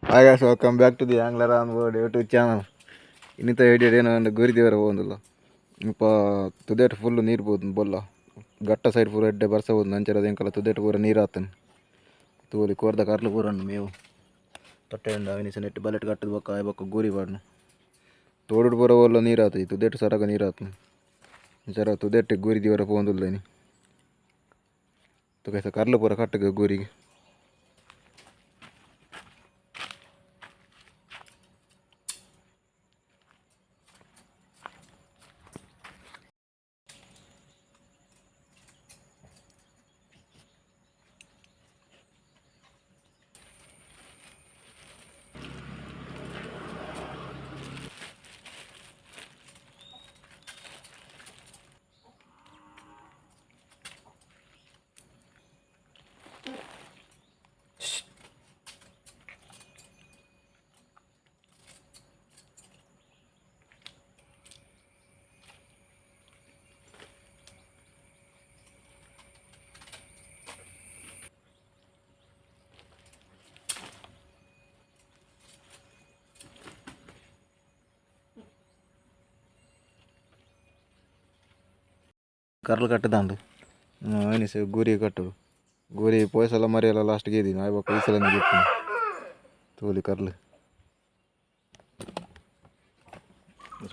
Hi guys, welcome back to the Angler on Board YouTube channel. ಇನ್ನಿತ video ಏನೋ ಒಂದು ಗುರಿ ದೇವರ ಹೋಗಂದಿಲ್ಲ ಇಪ್ಪ ತುದೇಟ್ ಫುಲ್ ನೀರು ಬೋದು ಬೊಲ್ಲ ಘಟ್ಟ ಸೈಡ್ ಪೂರ ಎಡ್ಡೆ ಬರ್ಸ ಹೋದು ಅಂಚರ ಎಂಕಲ ತುದೇಟ್ ಪೂರ ನೀರು ಆತನ ತೂಲಿ ಕೋರ್ದ ಕರ್ಲು ಪೂರ ಉಂಡು ಮೇವು ತೊಟ್ಟೆ ಉಂಡು ಅವಿನಿಸ ನೆಟ್ ಬಲೆಟ್ ಕಟ್ಟದ ಬೊಕ್ಕ ಆಯ್ ಬೊಕ್ಕ ಗೂರಿ ಪಾಡ್ನು ತೋಡುಡು ಪೂರ ಒಲ್ಲ ನೀರು ಆತ ಈ ತುದೇಟ್ ಸರಗ ನೀರು ಆತನ ಸರ ತುದೇಟ್ ಗೂರಿ ದೇವರ ಪೋಂದುಲ್ಲ ಇನಿ ತುಕೈಸ ಕರ್ಲು ಪೂರ ಕಟ್ಟಗ ಗೂರಿಗೆ. ಕರ್ಲು ಕಟ್ಟದಾಂಡು ಅವಿನಿಸ ಗೂರಿ ಕಟ್ಟುಡು ಗೂರಿ ಪೋಯಸಲ ಮರಿಯಲ್ಲ ಲಾಸ್ಟ್ ಗೇದಿನ ಆಯ್ ಬೊಕ್ಕ ಈ ಸಲ ತೋಲಿ ಕರ್ಲು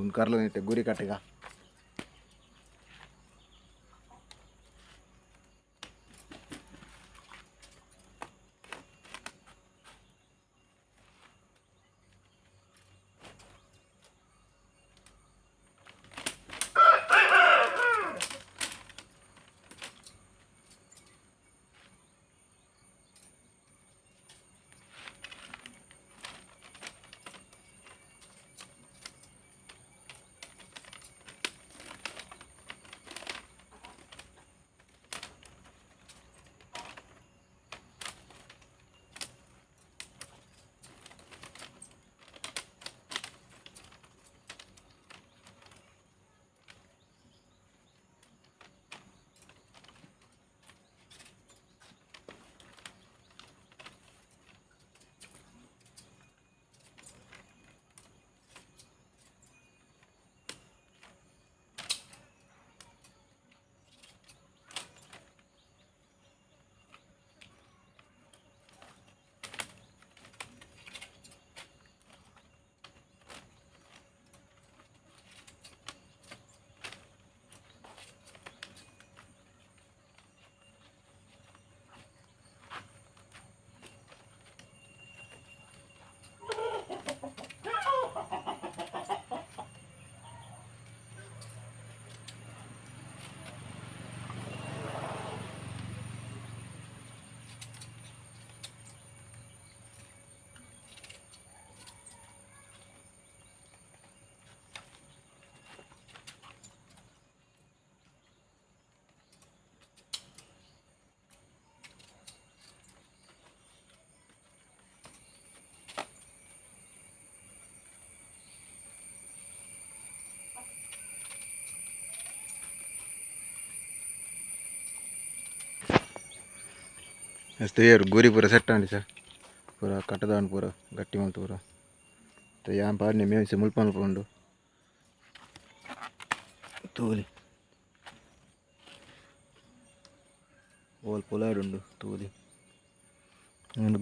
ಒಂದು ಕರ್ಲು ನಿಟ್ಟೆ ಗೂರಿ ಕಟ್ಟಿಗ. ತೇರು ಗೂರಿ ಪೂರ ಸೆಟ್ ಆಂಡ್ ಸರ್ ಪೂರ ಕಟ್ಟದಾಂಡ್ ಪೂರ ಗಟ್ಟಿ ಮಲ್ತ್ ಪೂರ ಯಾನ್ ಪಾಡ್ನೆ ಮೇವು ಮುಲ್ಪ ಉಂಡು ತೂಲಿ ಓಲ್ ಪೊಲಾಡ್ ಉಂಡು ತೂಲಿ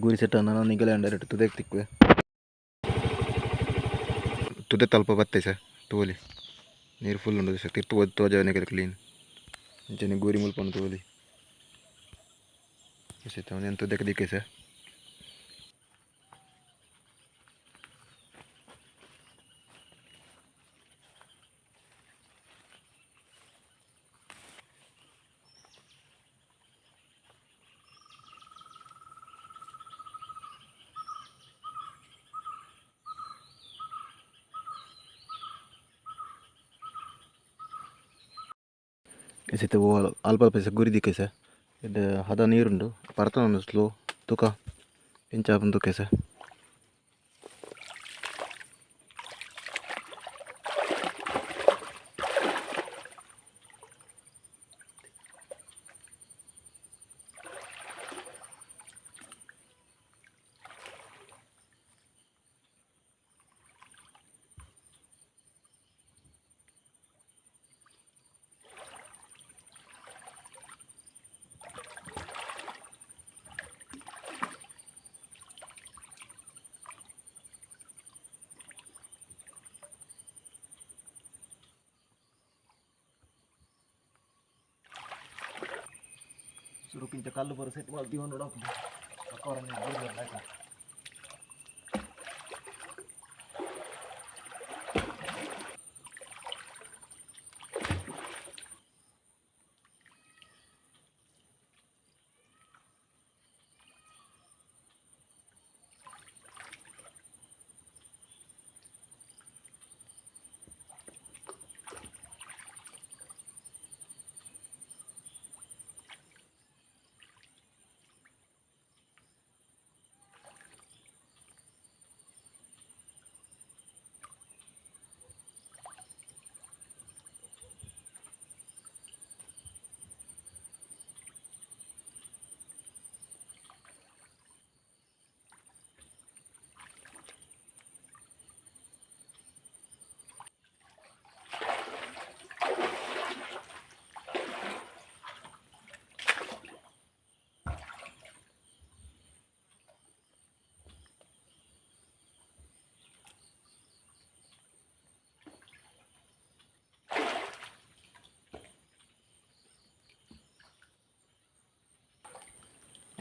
ಗೂರಿ ಸೆಟ್ ಆಂಡ್ ನನ ನಿಗಲೆ ಡೈರೆಕ್ಟ್ ತುದೆಕ್ ತಿಕ್ಕುವೆ ತುದೆ ತಲ್ಪ ಬತ್ತೆ ಸರ್ ತೂಲಿ ನೀರು ಫುಲ್ ಉಂಡು ಸರ್ ತಿರ್ತು ಒದ್ದು ತೋಜ ನಿಗಲೆ ಕ್ಲೀನ್ ಇಂಚನೆ ಗೂರಿ ಮುಲ್ಪ ಉಂಡು ತೂಲಿ ಎಂತ ತುದೆಕ್ ದಿಕ್ಕೆ ಸರ್. ಇತ್ತೆ ಅಲ್ಪ ಅಲ್ಪ ಗುರಿ ದಿಕ್ಕೆ ಸರ್ ಎಡ್ಡೆ ಹದ ನೀರುಂಡು ಪರ್ತೊಂದು ಸ್ಲೋ ತುಕ ಎಂಚ ಆಪುಂಡು ತೂಕೆ ಸರ್. ಸುರುಕಿಂಚ ಕಲ್ಲು ಪೂರ ಸೆಟ್ ಮಲ್ತಿ ನೋಡಾಪುಂಡು ಅಕ್ಕವರನ್ನ ಗುರಿ.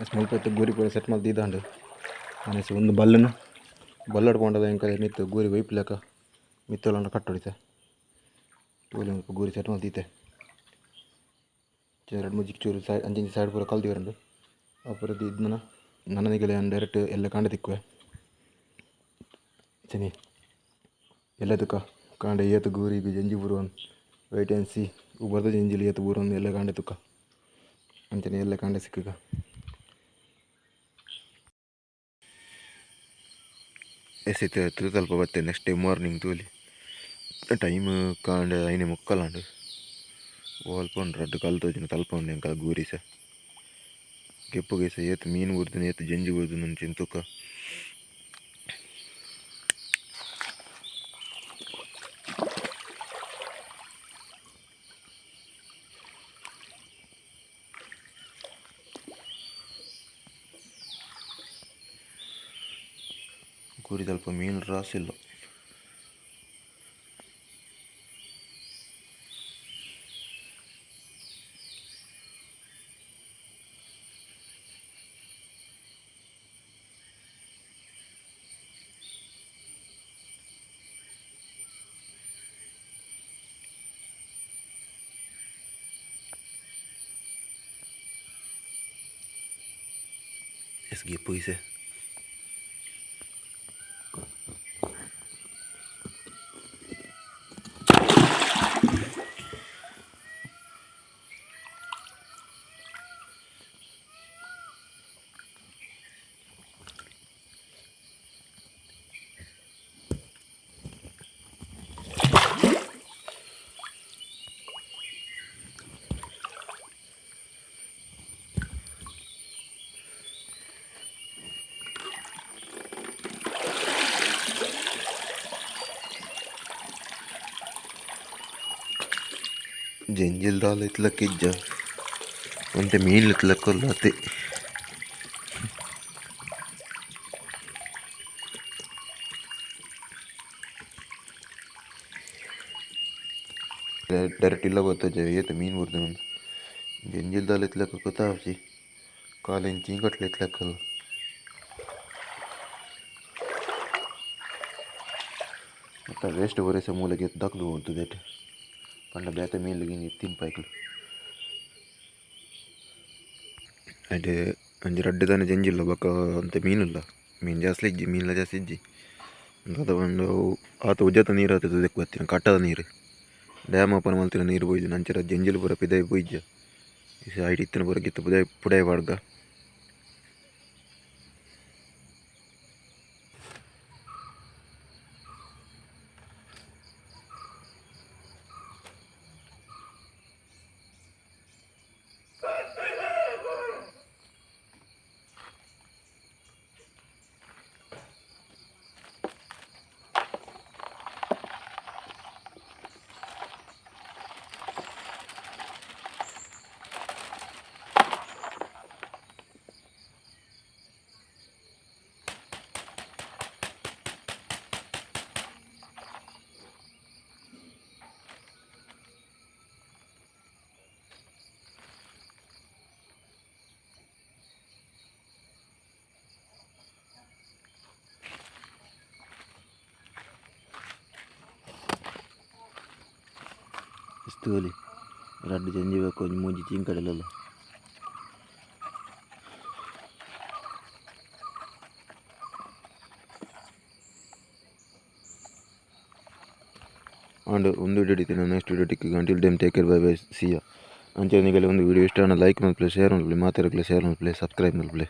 ಎಸ್ ಮುಲ್ಪ ಇತ್ತೆ ಗೂರಿ ಪೂರ ಸೆಟ್ ಮಲ್ತ್ ದೀದಾಂಡ್. ಅನೇಸಿ ಒಂದು ಬಲ್ಲುನು ಬಲ್ಲಡ್ ಪೋಂಡದ ಎಂಕಲೆ ಮಿತ್ತ್ ಗೂರಿ ಒಯ್ಪುಲೆಕ ಮಿತ್ತುಲಂಡ ಕಟ್ಟೊಡಿತೆ. ತೂಲೆ ಮುಲ್ಪ ಗೂರಿ ಸೆಟ್ ಮಲ್ತ್ ದೀತೆ. ರಡ್ಡ್ ಮೂಜಿ ಚೂರು ಸೈಡ್ ಅಂಚಿ ಇಂಚಿ ಸೈಡ್ ಪೂರ ಕಲ್ಲ್ ದೀವೊಂಡು ಅವು ಪೂರ ದೀದ್ ನನ ನಿಕಲೆ ಯಾನ್ ಡೈರೆಕ್ಟ್ ಎಲ್ಲೆ ಕಾಂಡೆ ತಿಕ್ಕುವೆ. ಅಂಚನೆ ಎಲ್ಲೆ ತುಕ ಕಾಂಡೆ ಏತ್ ಗೂರಿಗ್ ಜಂಜಿ ಬೂರುಂಡು, ವೈಟ್ ಆ್ಯಂಡ್ ಸಿ. ಉಬಾರ್ದ ಜಂಜಿಲು ಏತ್ ಬೂರುಂಡು ಎಲ್ಲೆ ಕಾಂಡೆ ತುಕ. ಅಂಚನೆ ಎಲ್ಲೆ ಕಾಂಡೆ ಸಿಕ್ಕುಗ. ಎಸ್ ಇತ್ತೆ ತುದೆತಲ್ಪ ಬತ್ತೆ ನೆಕ್ಸ್ಟ್ ಡೇ ಮಾರ್ನಿಂಗ್. ತೂಲೆ ಟೈಮ್ ಕಾಂಡೆ 5:45 ಆಂಡ್. ಅಲ್ಪ ಉಂಡು ರಡ್ಡ್ ಕಲ್ಲ್ ತೋಜುಂಡು, ತಲ್ಪ ಉಂಡು ಎಂಕಲ್ನ ಗೂರಿಸ. ಗೆಪ್ಪುಗೈಸ ಏತ್ ಮೀನ್ ಬೂರ್ದುಂಡು, ಏತ್ ಜಂಜಿ ಬೂರ್ದುಂಡು ಅಂಚಿನ ತುಕ. ಗೂರಿದಲ್ಪ ಮೀನ್ ರಾಸಿ ಉಲ್ಲ. ಎಸ್ ಗೆಪ್ಪುಗೈಸೆ. ಜಂಜಿಲ್ ದಾಲ ಇತ್ಲಕ್ಕ ಇಜ್ಜ, ಒಂತೆ ಮೀನ್ ಇತ್ಲಕ್ಕ ಉಲ್ಲ ಅತೆ. ಡೈರೆಕ್ಟ್ ಇಲ್ಲ ಬತ್ತಜ ಏತ್ ಮೀನ್ ಬೂರ್ದುಂಡು. ಜಂಜಿಲ್ ದಾಲ ಇತ್ಲಕ್ಕ ಗೊತ್ತಾಪುಜಿ, ಕಾಲ್ ಇಂಚಿ ಕಟ್ಲೆ ಇತ್ಲಕ್ಕ ಉಲ್ಲ. ಬೊಕ್ಕ ವೇಸ್ಟ್ ಬೊರೆಸ ಮೂಲೆಗ್ ಎತ್ತ್ ದಕ್ಕ್‌ದ್ ತುದೆಟ್ ಪಂಡ ಬೇತೆ ಮೀನ್‌ಲು ಗೀನ್ ತಿನ್ಪ ಐಕುಲು. ಐಟ್ ಒಂಜಿ ರಡ್ಡ್ ದಾನೆ ಜಂಜಿ ಉಲ್ಲ, ಬೊಕ ಒಂತೆ ಮೀನ್ ಉಲ್ಲ. ಮೀನ್ ಜಾಸ್ತಿ ಇಜ್ಜಿ, ಮೀನ್ಲ ಜಾಸ್ತಿ ಇಜ್ಜಿ. ದಾದ ಪಂಡ ಅವು ಆತ್ ಉಜತ ನೀರು ಆತ್ ತುದೆಕ್ ಬತ್ತಿನ ಕಟ್ಟದ ನೀರು. ಡ್ಯಾಮ್ ಓಪನ್ ಮಲ್ತಿನ ನೀರು ಪೋಯಿಜಿ ಅಂಚ ಜಂಜಿಲು ಪೂರ ಪಿದಾಯಿ ಪೋಯಿಜ. ಐಟ್ ಇತ್ತಿನ ಪೂರ ಗಿತ್ತ್ ಪುಡಾಯಿ ಪುಡಾಯಿ ಪಾಡ್ಗ. ತೂಲಿ ರಡ್ಡ್ ಜೆಂಜಿ ಬೊಕ ಒಂಜಿ ಮೂಜಿ ಚೀಂಕಟೆಲ್ ಉಲ್ಲ. ಆಂಡ್ ಉಂದು ವಿಡಿಯೋ ಇತ್ತಿನ ನೆಕ್ಸ್ಟ್ ವಿಡಿಯೋ ತಿಕ್ಕುಗ until then take care, bye bye, see ya. ಅಂಚನೆ ನಿಗಲೆ ಒಂದು ವಿಡಿಯೋ ಇಷ್ಟ ಆಂಡ ಲೈಕ್ ಮಲ್ಪುಲೆ, ಶೇರ್ ಮಲ್ಪುಲೆ, ಮಾತೆರೆಗ್ಲ ಶೇರ್ ಮಲ್ಪುಲೆ, ಸಬ್ಸ್ಕ್ರೈಬ್ ಮಲ್ಪುಲೆ.